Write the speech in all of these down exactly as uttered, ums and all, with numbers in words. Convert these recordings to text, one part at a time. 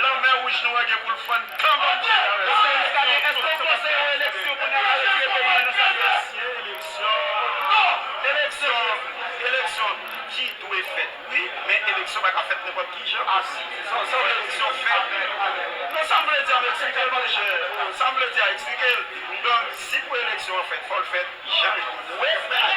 Lanmè Wouj nou an gen pou l fann kanmenm. Èske w panse yon eleksyon pou n al retire peyi an nan sa l ye a? Eleksyon, eleksyon, eleksyon ki dwe fèt, wi, men eleksyon pa ka fèt nenpòt ki jan. Fò eleksyon fèt. Non, sa m vle di a, m eksplike l, monchè. Sa m vle di a, eksplike l. Donk, si pou eleksyon an fèt, fò l fèt jan l dwe fèt,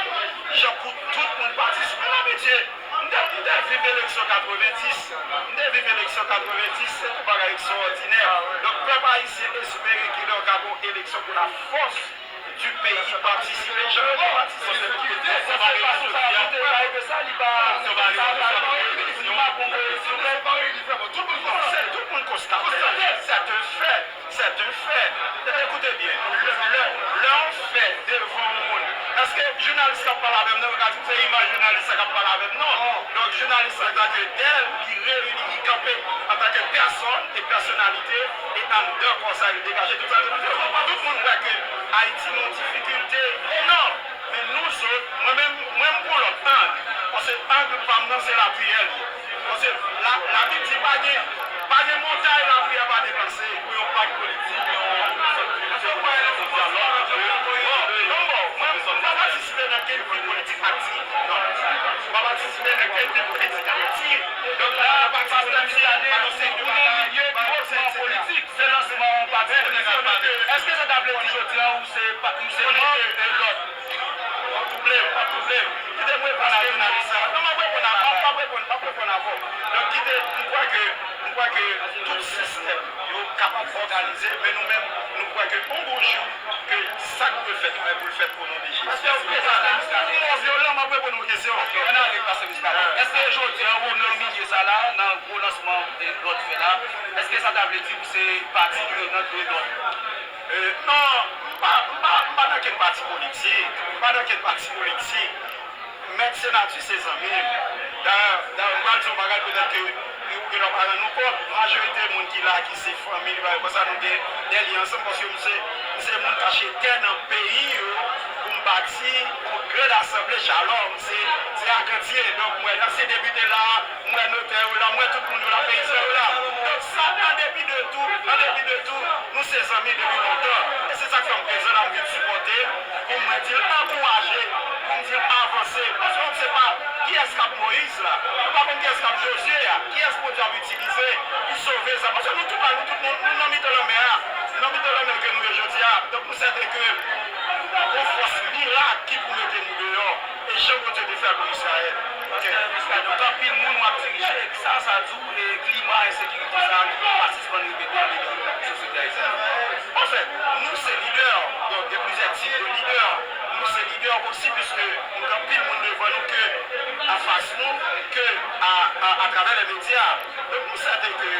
jan pou tout moun patisipe. M abitye, m te, m te viv eleksyon katrevenndis, m te viv eleksyon katrevenndis, se tou bagay ekstraòdinè. Donk, pèp ayisyen espere ke lè w ka gen yon eleksyon pou la fòs du peyi patisipe jan yo dwe patisipe. Se tout moun konstate, c'est un fait. C'est un fait. Ekoute byen, lè, lè, lè yon fè devan yon moun, èske jounalis la ap pale avè m nan? Yo ka di m se imaj jounalis la k ap pale avè m, non. Donk, jounalis la, antanke tèl, li reyini, li kanpe antanke pèsòn e pèsonalite, e anndan kò sa, li degaje tout sa. Tout moun wè ke Ayiti nan difikilte enòm. Men nou sot, mwen menm, mwen m pran lòt ang. Paske ang pa m nan se lapriyè li ye. Paske la, Labib di pa gen, pa gen montay lapriyè pa deplase. Pou yon pak politik, yon, yon, yon dyalòg, bon, bon, bon, mwen, mwen pa patisipe nan kenn vi politik aktif. Non. Mwen pa patisipe nan kenn vi politik aktif. Donk, la, pastè Muscadin, nou se yon nan milye di mouvman politik. Se lansman yon pati politik. Èske sa ta vle di jodi a ou se pa, ou se manm de lòt? W ap touble m, w ap touble m. Kite m reponn a jounalis la. Non, m ap reponn a, m ap, m ap reponn, m ap reponn avè w. Donk, kite, m kwè ke, m kwè ke tout sistèm yo kapab òganize, men nou menm, nou kwè ke yon bon jou, ke sa k dwe fèt, mwen, pou l fèt o non de Jezi. Èske w prezante Muscadin? Ou vyolan, m ap reponn yon kesyon. Ann ale, pastè Muscadin. Èske jodi a, ou nan milye sa la, nan gwo lansman, e, lòt fè la, èske sa ta vle di ou se pati de, nan de lòt? E, non, m pa, m pa, m pa nan kenn pati politik. M pa nan kenn pati politik. Mèt Senati se zanmi m. Dayè, dayè, m pral di yon bagay petèt ke ou gen dwa pa rann ou kont. Majorite moun ki la, ki se fanmi li, bagay konsa, nou gen de lyen ansanm paske m se, m se moun k achte tè nan peyi yo pou m bati yon gran asanble Shalom. Se, se agrandi. Donk, mwen nan se depite la, m wè notè yo la, m wè tout moun yo la, peyizan yo la. Donk, sa, an depi de tou, an depi de tou, nou se zanmi depi lontan. E se sa k fè m prezan la, m vin sipòte l, pou mwen di l ankouraje, pou m di l avanse. Paske m se pa kiyès k ap Moyiz la, nou pa konn kiyès k ap Jozye a, kiyès Bondye ap itilize pou sove sa. Paske nou tout la, nou tout, nou, nou nan mitan lanmè a, nan mitan lanmè ke nou ye jodi a. Donk, nou sèten ke gon fòs mirak ki pou mete nou deyò. E jan Bondye te fè l pou Izrayèl. Ok. Pastè Muscadin, gen anpil moun w ap dirije, e sa, sa di w, e klima ensekirite sa a ki pa sispann repete andedan sosyete ayisyèn? Anfèt, nou se lidè, donk gen plizyè tip de lidè. Nou se lidè osi, piske nou gen anpil moun devan nou ke anfas nou, ke a, a, atravè lè medya. Donk, nou sèten ke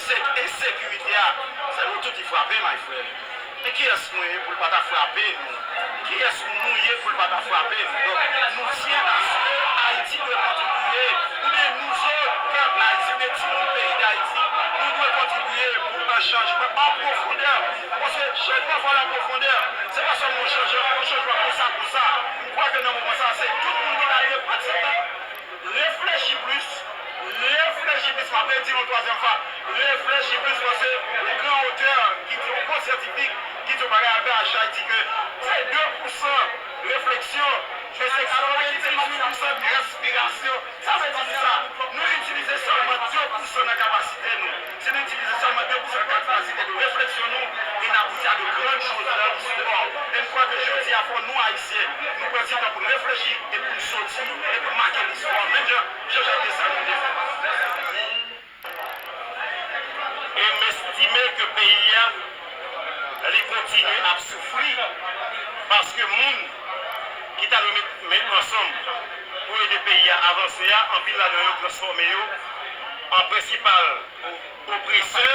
se ensekirite a, se nou tout ki frape, my friend. Men kiyès nou ye pou l pa ta frape nou? Kiyès nou ye pou l pa ta frape nou? Donk, nou tyen aske Ayiti dwe kontribye, oubyen nou zòt, pèp ayisyen, oubyen timoun peyi Dayiti, nou dwe kontribye pou yon chanjman an pwofondè. Paske chanjman fò l an pwofondè. Se pa sèlman yon chanjman, yon chanjman konsa, konsa. M kwè ke nan moman sa, se tout moun ki ta dwe pran ti tan, reflechi plis, reflechi plis, m ap redi l yon twazyèm fwa, reflechi plis, paske yon gran otè ki di, yon gwo syantifik ki di yon bagay, Albert Einstein, di ke se de pousan refleksyon, men se katrevendizuit pousan transpirasyon. Sa vle di kisa? Nou itilize sèlman de pousan nan kapasite nou. Si nou itilize sèlman de pousan nan kapasite de refleksyon nou, e n abouti a de grann choz nan listwa. E m kwè ke jodi a, fò nou, Ayisyen, nou pran ti tan pou n reflechi e pou n soti e pou n make listwa, menm jan Jean Jacques Dessalines te fè. E m estime ke peyi a, li kontinye ap soufri, paske moun ki ta dwe met men ansanm pou ede peyi a avanse a, anpil ladan yo transfòme yo an prensipal opresè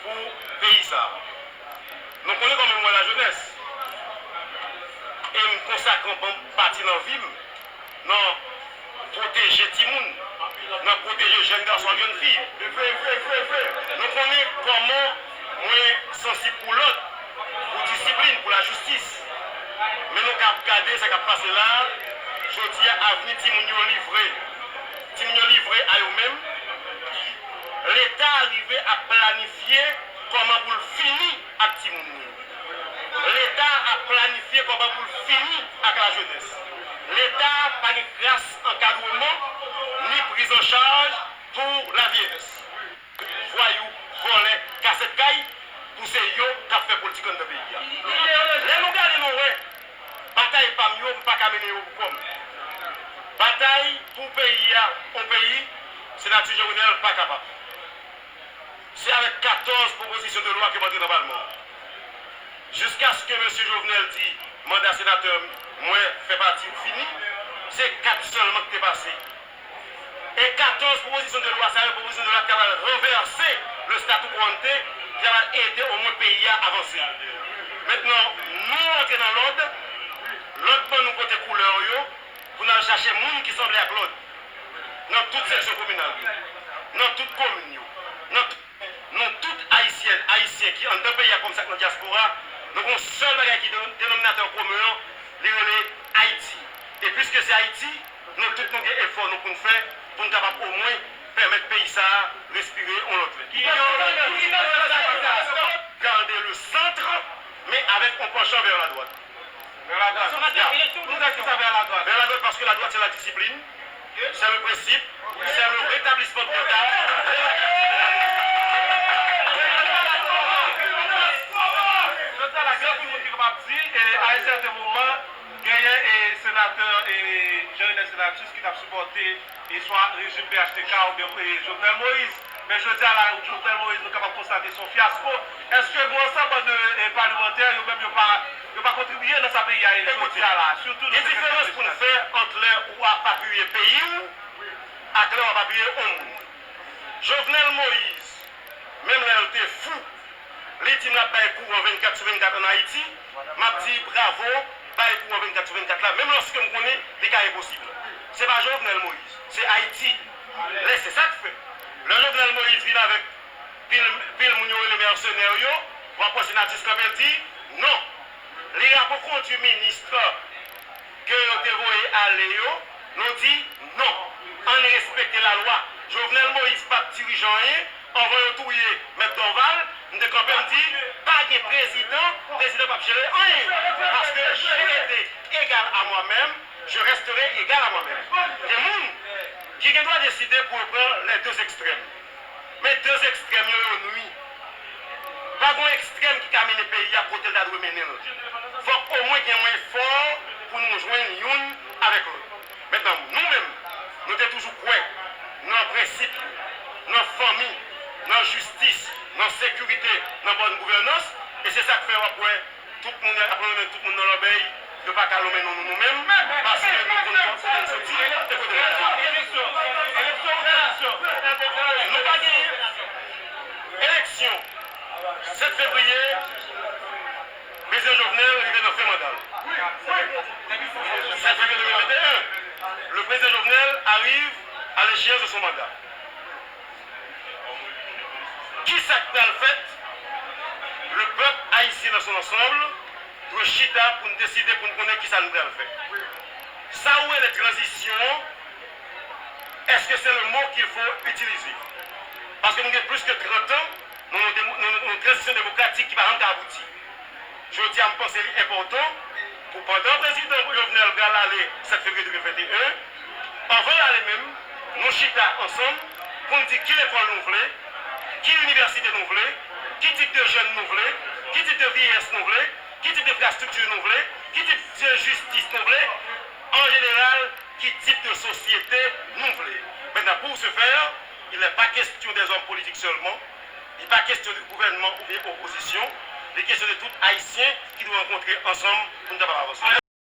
pou peyi sa a. Nou konnen kòman m wè lajenès. E m konsakre yon bon pati nan vi m nan pwoteje timoun, nan pwoteje jèn gason ak jèn fi. Nou konnen kòman mwen sansib pou lòd, pou disiplin, pou lajistis. Men nou ka ap gade sa k ap pase la a. Jodi a, avni timoun yo livre. Timoun yo livre a yo menm. Leta rive ap planifye kòman pou l fini ak timoun nou yo. Leta ap planifye kòman pou l fini ak lajenès. Leta pa gen kras ankadreman ni priz an chaj pou lavyeyès. Vwayou, vòlè, kasèt kay, pou se yo k ap fè politik anndan peyi a. Lè nou gade, nou wè batay pa m yo, m pa ka mennen yo pou kò m. Batay pou peyi a, yon peyi, Senatè Jovenel pa kapab. Se avèk katòz pwopozisyon de lwa ke m antre nan palman an. Jiskaske mesye Jovenel di manda senatè mwen fè pati m fini, se kat sèlman ki te pase. E katòz pwopozisyon de lwa sa yo, pwopozisyon de lwa ki ta pral ranvèse le statu quo ante, ki ta pral ede omwen peyi a avanse. Mentnan, nou antre nan lòd, lòd ban nou pote koulè yo, pou n al chache moun ki sanble ak lòd nan tout seksyon kominal yo, nan tout komin yo, nan tout, nou tout Ayisyèn, Ayisyen ki anndan peyi a kòmsi ak nan dyaspora, nou gen yon sèl bagay ki de-, denominatè komen an, li rele Ayiti. E piske se Ayiti, nou tout nou gen efò nou pou n fè, pou n kapab omwen pèmèt peyi sa a respire yon lòt lè. Garder le centre, mais avec un penchant vers la droite. Vers la droite. Vers la droite parce que la droite, c'est la discipline, c'est le principe, c'est le rétablissement de l'État. Jodi a la, gen anpil moun ki kapab di, e, a yon sèten moman, genyen, e, senatè, e, Jean René Senatus ki t ap sipòte e swa rejim P H T K oubyen, e, Jovenel Moïse. Men jodi a la, Jovenel Moïse, nou kapab konstate se yon fyasko. Èske gen yon ansanm de, e, palimantè, yo menm yo pa, yo pa kontribiye nan sa peyi a ye jodi a la, sitou nan diferans pou n fè ant lè ou ap apiye peyi w ak lè w ap apiye yon moun. Jovenel Moïse, menm lè l te fou, li di m l ap bay kouran vennkat sou vennkat ann Ayiti, m ap di bravo, bay kouran vennkat sou vennkat la, menm lòske m konnen li ka enposib. Se pa Jovenel Moïse, se Ayiti. Lè se sa k fè, lè Jovenel Moïse vin avèk pil, pil moun yo rele mèsenè yo, w ap wè Senatus kanpe l di non. Li rapò kondwi minis ke yo te voye ale yo, nou di non. Ann respekte lalwa. Jovenel Moïse p ap dirije anyen. Anvan yo touye Mèt Dorval, m te kanpe, m di, pa gen prezidan, prezidan p ap jere anyen. Parce que j'ai été égal à moi-même, je resterai égal à moi-même. Gen moun ki gen dwa deside pou yo pran les deux extrêmes. Men de ekstrèm yo, yo nwi. Pa gen yon ekstrèm ki ka mennen peyi a kote l ta dwe mennen l. Fòk omwen gen yon efò pou nou jwenn youn avèk lòt. Mentnan, nou menm, nou te toujou kwè nan prensip, nan fanmi, nan jistis, nan sekirite, nan bòn gouvènans, e se sa k fè w ap wè tout moun ap lonmen tout moun nan lòbèy, yo pa ka lonmen nou, nou, nou menm, paske nou konn kote n soti e kote n prale. Nou pa gen eleksyon sèt fevriye, Président Jovenel rive nan fen manda l. Sèt fevriye de mil venteyen, le président Jovenel arrive à l'échéance de son mandat. Kisa k pral fèt? Le peuple haïtien dans son ensemble dwe chita pou n deside, pou n konnen kisa n pral fè. Sa ou rele tranzisyon an, èske se le mot qu'il faut utiliser? Paske nou gen plis ke trant an, nou nan yon demo- nou- nou- yon tranzisyon demokratik ki pa janm ka abouti. Jodi a, m panse li enpòtan pou pandan prezidan Jovenel pral ale sèt fevriye de mil venteyen, anvan l ale menm, nou chita ansanm pou n di ki lekòl nou vle, ki inivèsite nou vle, ki tip de jèn nou vle, ki tip de vyeyès nou vle, ki tip de enfrastrikti nou vle, ki tip de jistis nou vle, an jeneral, ki tip de sosyete nou vle. Maintenant, pour ce faire, il n'est pas question des hommes politiques seulement, li pa kesyon de gouvènman oubyen opozisyon, li kesyon de tout Ayisyen ki dwe rankontre ansanm pou n kapab avanse.